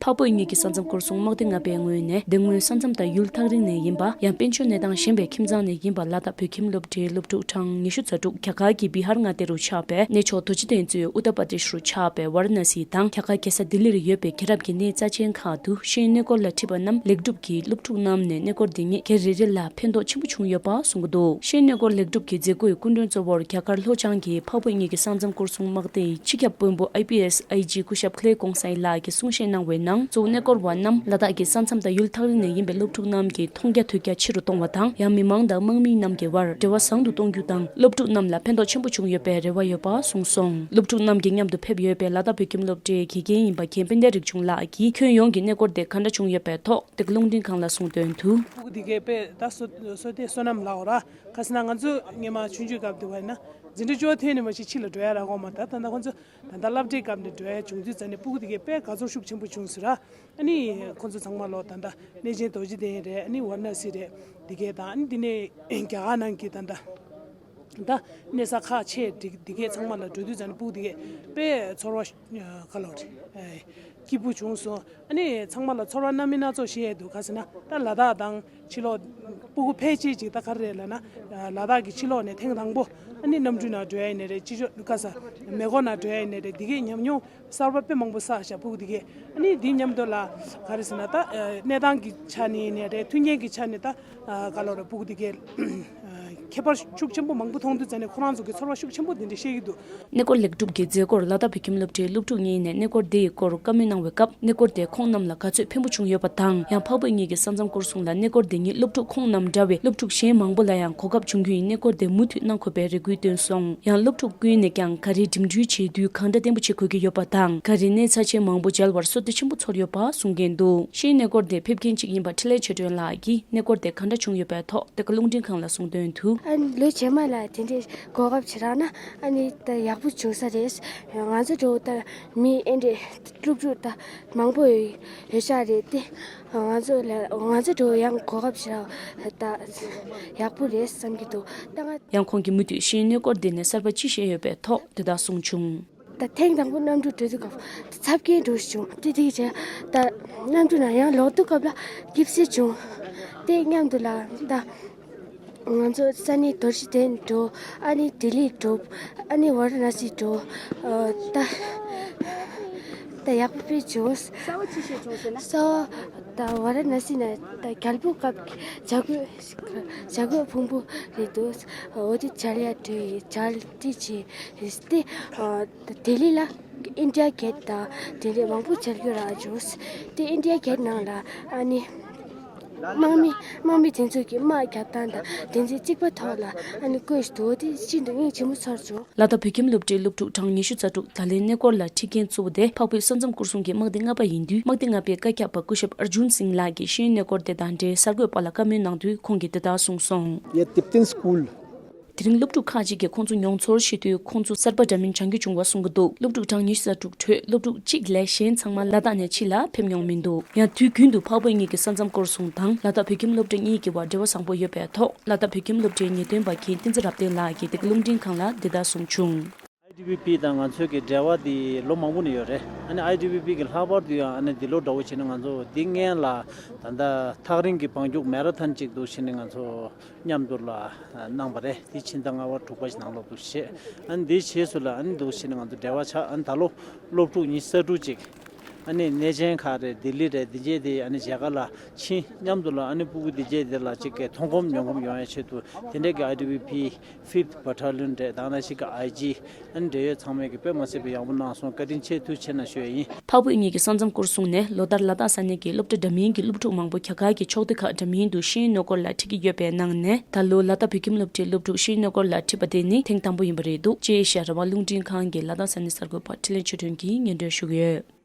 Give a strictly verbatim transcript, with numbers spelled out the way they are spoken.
འཕགས་བོད་གཉིས་ཀྱི་ས་མཚམས་སྐོར་སྲུང་དམག་སྡེ་ལྔ་པའི་ངོས་ནས་སྡེ་དངོས་ས་མཚམས་དང་ཡུལ་ཐག་རིང་ནས་ཡིན་པ་ཡང་དཔལ་འབྱོར་གནས་སྟངས་ཞན་པའི་ཁྱིམ་ཚང་ནས་ཡིན་པ་ལ་དྭགས་བོད་ཁྱིམ་སློབ་གྲྭའི་སློབ་ཕྲུག་གྲངས་ཉི་ཤུ་རྩ་དྲུག་རྒྱ་གར་གྱི་བི་ཧར་མངའ་སྡེ་རུ་ཆགས་པའི་གནས་མཆོག་རྡོ་རྗེ་གདན་གཙོས་ཨུ་ཏར་པར་དེཤ་རུ་ཆགས་པའི་ཝཱ་ར་ཎ་སི་དང་རྒྱ་གར་རྒྱལ་ས་ལྡི་ལིར་ཡོད་པའི་རྒྱལ་རབས་ཀྱི་གནས་རྩ་ཆེན་ཁག་ཏུ་ཤེས་ཡོན་གནས་སྐོར་ལ་ཁྲིད་པ་རྣམས་ལེགས་གྲུབ་ཀྱིས་སློབ་ཕྲུག་རྣམས་ནས་གནས་སྐོར་འདི་ཉིད་སྒེར་རེ་རེ་ལ་ཕན་ཐོགས་ཆེན་པོ་བྱུང་ཡོད་པ་གསུངས་ཀྱི་འདུག་ཤེས་ཡོན་གནས་སྐོར་ལེགས་གྲུབ་ཀྱི་མཛད་སྒོའི་སྐུ་མགྲོན་གཙོ་བོར་རྒྱ་གར་ལྷོ་བྱང་གི་འཕགས་བོད་གཉིས་ཀྱི་ས་མཚམས་སྐོར་སྲུང་དམག་སྡེ་ཡི་སྤྱི་ཁྱབ་དཔོན་པོ་ཨའི་པི་ཨེས་ཨའི་ཇི་སྐུ་ཞབས་ཁི་ལེ་ཀོང་སའི་ལགས་ཀྱིས་གསུང་བཤད་གནང་བའི་ནང་གཙོ་བོ་གནས་སྐོར་བ་རྣམས་ལ་དྭགས་ཀྱི་ས་མཚམས་དང་ཡུལ་ཐག་རིང་ནས་ཡིན་པའི་སློབ་ཕྲུག་རྣམས་ཀྱི་མཐོང་རྒྱ་ཐོས་རྒྱ་ཆེ་རུ་གཏོང་བ་དང་ཡང་མི་མང་དང་དམག་མི་རྣམས་ཀྱི་དབར་འབྲེལ་བ་བཟང་དུ་གཏོང་རྒྱུ་དང་སློབ་ཕྲུག་རྣམས་ལ་ཕན་ཐོགས་ཆེན་པོ་བྱུང་ཡོད་པའི་རེ་བ་ཡོད་པ་གསུངས་སོང་། སློབ་ཕྲུག་རྣམས་ཀྱིས་མཉམ་དུ་ཕེབས་ཡོད་པའི་ལ་དྭགས་བོད་ཁྱིམ་སློབ་གྲྭའི་དགེ་རྒན་ཡིན་པ་རྒན་དཔལ་ལྡན་རིག་འབྱུང་ལགས་ཀྱིས་ཁྱོན་ཡོངས་ཀྱི་གནས་སྐོར་དེ་ག་འདྲ་བྱུང་ཡོད་པའི་ཐོག་དེ་ག་རླུང་འཕྲིན་ཁང་ལ་གསུངས་དོན་དུ། ཕྲུ་གུ་འདི་གའི་དཔེ་ད་སོ་སོ་དེ་བསོད་ནམས་ལའོ་ར། ཁ་སང་ང་ཚོ་སྔོན་མ་ཆུང་ཆུང་སྐབས་དེ་བ་ཡིན་ན་འཛིན་གྲྭ་བཅུ་པ་ཐོན་ནས་མ་གཞི་ཕྱི་ལ་འགྲོ་ཡ་རག་གོ་མ། ད་ད་ལྟ་ཁོང་ཚོ་ད་ལྟ་སློབ་གྲྭའི་སྐབས་ནས་འགྲོ་ཡ་བྱུང་དུས་ཙ་ནས་ཕྲུ་གུ་འདི་གའི་དཔེ་དགའ་ཚོར་ཤུགས་ཆེན་པོ་བྱུང་ཟེར་ར། ཨ་ནི་ཁོང་ཚོ་ཚང་མ་ལོ་ད་ལྟ་གནས་ཆེན་རྡོ་རྗེ་གདན་རེད། ཨ་ནི་ཝཱ་ར་ཎ་སི་རེད། འདི་གའི་དང་ཨ་ནི་འདི་ནས་རྒྱ་གར་ནང་གི་ད་ལྟ། ད་གནས་ས་ཁག་ཆེ་འདི་འདི་གས་ཚང་མ་ལ་འགྲོ་དུས་ཙང་ནི་སྤུ་གུ་འདི་གས་དཔེ་ཚོར་བ་ཨ་ག་ལོ་རེད། ཨེ་སྐྱིད་པོ་བྱུང་སོང་། ཨ་ནི་ཚང་མ་ལ་ཚོར་བ་སྣ་མིན་སྣ་ཚོགས་བཤད་ཡས་འདུག་ག་ཟེར་ན་ད་ལ་དྭགས་དང་ཕྱི་ལོགས་སྤུ་གུ་ཕལ་ཆེར་ཅིག་ད་ག་རེ་རེད་ལབ་ན་ལ་དྭགས་ཀྱི་ཕྱི་ལོགས་ནས་ཐེངས་དང་པོ་ཨ་ནི་གནམ་གྲུ་ནང་འགྲོ་ཡ་ཡིན་ནའི་རེད། ཕྱི་ཕྱོགས་ག་ས་མེ་འཁོར་ནང་འགྲོ་ཡ་ཡིན་ནའི་རེད། འདི་གས་ཉམས་མྱོང་གསར་པ་དཔེ་མང་པོ་བསགས་ཤག་སྤུ་གུ་འདི་གས། ཨ་ནི་འདི་མཉམ་དུ་ལ་ག་རེ་ཟེར་ན་ད་ཨ་གནས་སྟངས་ཀྱི་ཆ་ནས་ཡིན་ནའི་རེད། མཐུན་རྐྱེན་གྱི་ཆ་ནས་ད་ཨ་ག་ལོ་རེད། སྤུ་གུ་འདི་གས་ཨ་ཁྱད་པར་ཤུགས་ཆེན་པོ་མང་པོ་མཐོང་དུས་ཙ་ནས་ཁོ་རང་ཚོ་གི་ཚོར་བ་ཤུགས་ཆེན་པོ་འདི་འདྲ་བཤད་ཀྱི་འདུག་གནས་སྐོར་ལེགས་གྲུབ་ཀྱི་མཛད་སྒོར་ལ་དྭགས་བོད་ཁྱིམ་སློབ་གྲྭའི་སློབ་ཕྲུག་གཉིས་ནས་གནས་སྐོར་དེ་ཡི་སྐོར་བཀའ་མོལ་གནང་བའི་སྐབས་གནས་སྐོར་དེ་ཁོང་རྣམས་ལ་ག་ཚོད་ཕན་པོ་བྱུང་ཡོད་པ་དང་ཡང་འཕགས་བོད་གཉིས་ཀྱི་ས་མཚམས་སྐོར་སྲུང་ལ་གནས་སྐོར་དེ་ཉིད་སློབ་ཕྲུག་ཁོང་རྣམས་འདྲ་བའི་སློབ་ཕྲུག་གཞན་མང་པོ་ལ་ཡང་གོ་སྐབས་བྱུང་རྒྱུ་ཡིན། གནས་སྐོར་དེ་མུ་མཐུད་གནང་དགོས་པའི་རེ་སྐུལ་བཏོན་སོང་། ཡང་སློབ་ཕྲུག་ཀུན་ནས་ཀྱང་ག་རེ་འགྲིམ་འགྲུལ་བྱེད་དུས་གང་འདྲ་བརྟན་པོ་བྱེད་དགོས་ཀྱི་ཡོད་པ་དང་ག་རེ་གནས་ཚད་ཆེན་མང་པོ་མཇལ་བར་བསོད་བདེ་ཆེན་པོ་ཚོར་ཡོད་པ་གསུང་མཁན་འདུག་ཤེས་ཡོན་གནས་སྐོར་དེ་ཕེབས་མཁན་གཅིག་ཡིན་པ་འཕྲིན་ལས་ཆོས་སྒྲོན་ལགས་ཀྱིས་གནས་སྐོར་དེ་གང་འདྲ་བྱུང་ཡོད་པའི་ཐོག་དེ་ག་རླུང་འཕྲིན་ཁང་ལ་གསུངས་དོན་དུ། ཨ་ནི་ལོ་རྗེས་མ་ལ་དེ་འདྲའི་གོ་སྐབས་ཅིག་རག་ན་ཨ་ནི་ད་ཡག་པོ་བྱུང་ས་རེད། ང་ཚོ་འགྲོ་ད་མི་ཨེ་འདྲའི་སློབ་ཕྲུག་ད་མང་པོ་ཡོད་ཤག་རེད་དེ། ང་ཚོ་ལ་ང་ཚོ་འགྲོ་ཡང་གོ་སྐབས་ཅིག་རག་ད་ཡག་པོ་རེད་བསམ་གྱི་འདུག་ད་ང་ཡང་ཁོང་གིས་མུ་མཐུད་ཤེས་ཡོན་གནས་སྐོར་འདི་ནས་གསར་པ་ཅི་བཤད་ཡོད་པའི་ཐོག་དེ་དག་གསུངས་བྱུང་། ད་ཐེངས་དང་པོ་གནམ་གྲུ་འགྲོ་དུས་སྐབས་ཚབ་མཁན་འགྲོ་བྱུང་དེ་དེ་བྱས་ད་གནམ་གྲུ་ནང་ཡང་ལོག་དུས་སྐབས་ལ་སྐྱིད་སེ་བྱུང་། དེ་མཉམ་དུ་ལ་ད་ང་ཚོ་ས་གནས་རྡོ་རྗེ་གདན་འགྲོ། ཨ་ནི་ལྡི་ལི་འགྲོ། ཨ་ནི་ཝཱ་ར་ཎ་སི་འགྲོ། ད་ད་ཡག་པོ་དཔེ་བྱུང་། གསར་བ་ཅི་ཞིག་བྱུང་ཟེར་ན། གསར་བ་ད་ཝཱ་ར་ཎ་སི་ནས་ད་རྒྱལ་པོ་སྐབས་བྱ་རྒོད་བྱ་རྒོད་ཕུང་པོ་རེད་འདུག་འོ་དེ་མཇལ་ཡ་འགྲོ་ཡི་མཇལ་དེ་བྱས་ཏེ་ལྡི་ལི་ལ་ཨིན་ཌི་ཡ་གེ་ཊི་དང་དེ་འདྲའི་མང་པོ་མཇལ་རྒྱུ་རག་བྱུང་། དེ་ཨིན་ཌི་ཡ་གེ་ཊི་ནང་ལ་ཨ་ནི་དམག་མི་དམག་མི་དེ་ཚོ་གི་དམག་རྒྱབ་སྟངས་དང་དེ་ཚོའི་རྩིག་པ་ཐོག་ལ་ཨ་ནི་བཀོད་འདུག་དེ་ཤིན་ཏུ་སྙིང་རྗེ་མོ་ཚོར་བྱུང་། ལ་དྭགས་བོད་ཁྱིམ་སློབ་གྲྭའི་སློབ་ཕྲུག་གྲངས་ཉི་ཤུ་རྩ་དྲུག་ད་ལན་གནས་སྐོར་ལ་ཁྲིད་མཁན་གཙོ་བོ་དེ་འཕགས་བོད་ས་མཚམས་སྐོར་སྲུང་གི་དམག་སྡེ་ལྔ་པ་ཡིན་དུས་དམག་སྡེ་ལྔ་པའི་བཀའ་ཁྱབ་པ་སྐུ་ཞབས་ཨར་ཇུན་སིང་ལགས་ཀྱིས་ཤེས་ཡོན་གནས་སྐོར་དེ་དང་འབྲེལ་གསར་འགོད་པ་ལ་བཀའ་མོལ་གནང་དུས་ཁོང་གིས་དེ་ལྟར་གསུངས་སོང་། ये Tibetan school དེ་རིང་སློབ་ཕྲུག་ཁག་ཅིག་གིས་ཁོང་ཚོ་མྱོང་ཚོར་བཤད་དུས་ཁོང་ཚོ་གསར་པ་འདྲ་མིན་སྦྱང་རྒྱུ་བྱུང་བ་གསུང་གི་འདུག་སློབ་ཕྲུག་གྲངས་ཉི་ཤུ་རྩ་དྲུག་ཁྲོད་སློབ་ཕྲུག་གཅིག་ལས་གཞན་ཚང་མ་ལ་དྭགས་ནས་ཕྱི་ལ་ཕེབས་མྱོང་མི་འདུག་ཡང་དུས་རྒྱུན་དུ་འཕགས་བོད་གཉིས་ཀྱི་ས་མཚམས་སྐོར་སྲུང་དང་ལ་དྭགས་བོད་ཁྱིམ་སློབ་གྲྭ་གཉིས་ཀྱི་བར་འབྲེལ་བ་བཟང་པོ་ཡོད་པའི་ཐོག་ལ་དྭགས་བོད་ཁྱིམ་སློབ་གྲྭའི་ངེས་སྟོན་པ་རྒན་བསྟན་འཛིན་རབ་བརྟན་ལགས་ཀྱིས་འདི་ག་རླུང་འཕྲིན་ཁང་ལ་འདི་ལྟར་གསུངས་བྱུང་། ཨའི་ཌི་བི་པི་དང་ང་ཚོའི་གི་འབྲེལ་བ་དེ་ལོ་མང་པོ་ནས་ཡོད་རེད། ཨ་ནི་ཨའི་ཌི་བི་པི་གི་ལྷག་པར་དུ་ཡང་ཨ་ནི་འདི་ལོ་འདྲ་བོ་བྱས་ན་ང་ཚོ་འདི་སྔོན་ལ་ད་ལྟ་ཐག་རིང་གི་བང་རྒྱུག་མེ་ར་ཐོན་ཅིག་འདུག་བྱས་ནས་ང་ཚོ་མཉམ་དུ་ལ་གནང་བ་རེད། དེ་ཕྱི་ཟླ་ལྔ་པ་དྲུག་པ་ཞིག་ནང་ལོག་འདུག་བྱས། ཨ་ནི་འདི་རྗེས་སུ་ལ་ཨ་ནི་འདུག་བྱས་ནས་ང་ཚོ་འབྲེལ་བ་ཆགས། ཨ་ནི་ད་ལོ་སློབ་ཕྲུག་ཉི་ཤུ་རྩ་དྲུག་ཅིག་ཨ་ནི་གནས་ཆེན་ཁག་རེད། ལྡི་ལི་རེད། འདི་རྗེས་དེ་ཨ་ནི་མཇལ་ཁ་ལ་ཕྱིན། མཉམ་དུ་ལ་ཨ་ནི་སྤུ་གུ་འདི་རྗེས་དེ་ལ་ཅིག་གི་མཐོང་སྒོམ་མྱོང་སྒོམ་ཡོང་ཡ་ཆེད་དུ་དེ་འདྲས་ཀྱི་ཨའི་ཌི་བི་པི་ཕིབ་ཐི་བྷ་ཊ་ལི་ཡོན་རེད། ད་ནང་བཞིན་གྱི་ཨའི་ཇི་ཨ་ནི་འབྲེལ་ཡོད་ཚང་མས་ཀྱི་དཔེ་མ་སྲིད་པའི་ཡག་པོ་གནང་སོང་། བཀའ་དྲིན་ཆེ། ཐུགས་རྗེ་ཆེ་གནང་ཞུ་ཡ་ཡིན། འཕགས་བོད་གཉིས་ཀྱི་ས་མཚམས་སྐོར་སྲུང་ནས་ལོ་ལྟར་ལ་དྭགས་ས་གནས་ཀྱི་སློབ་གྲྭ་འདྲ་མིན་གྱི་སློབ་ཕྲུག་མང་པོ་རྒྱ་གར་གྱི་ཕྱོགས་སྡེ་ཁག་འདྲ་མིན་དུ་ཤེས་ཡོན་གནས་སྐོར་ལ་ཁྲིད་ཀྱི་ཡོད་པའི་ནང་ནས་ད་ལོ་ལ་དྭགས་བོད་ཁྱིམ་སློབ་གྲྭའི་སློབ་ཕྲུག་ཤེས་ཡོན་གནས་སྐོར་ལ་ཁྲིད་པ་དེ་ནི་ཐེངས་དང་པོ་ཡིན་པ་རེད་འདུག་ཅེས་ཨེ་ཤ་ཡ་རང་དབང་རླུང་འཕྲིན་ཁང་གི་ལ་དྭགས་ས་གནས་གསར་འགོད་པ་འཕྲིན་ལས་ཆོས་སྒྲོན་གྱིས་སྙན་སྒྲོན་ཞུ་གི་ཡོད།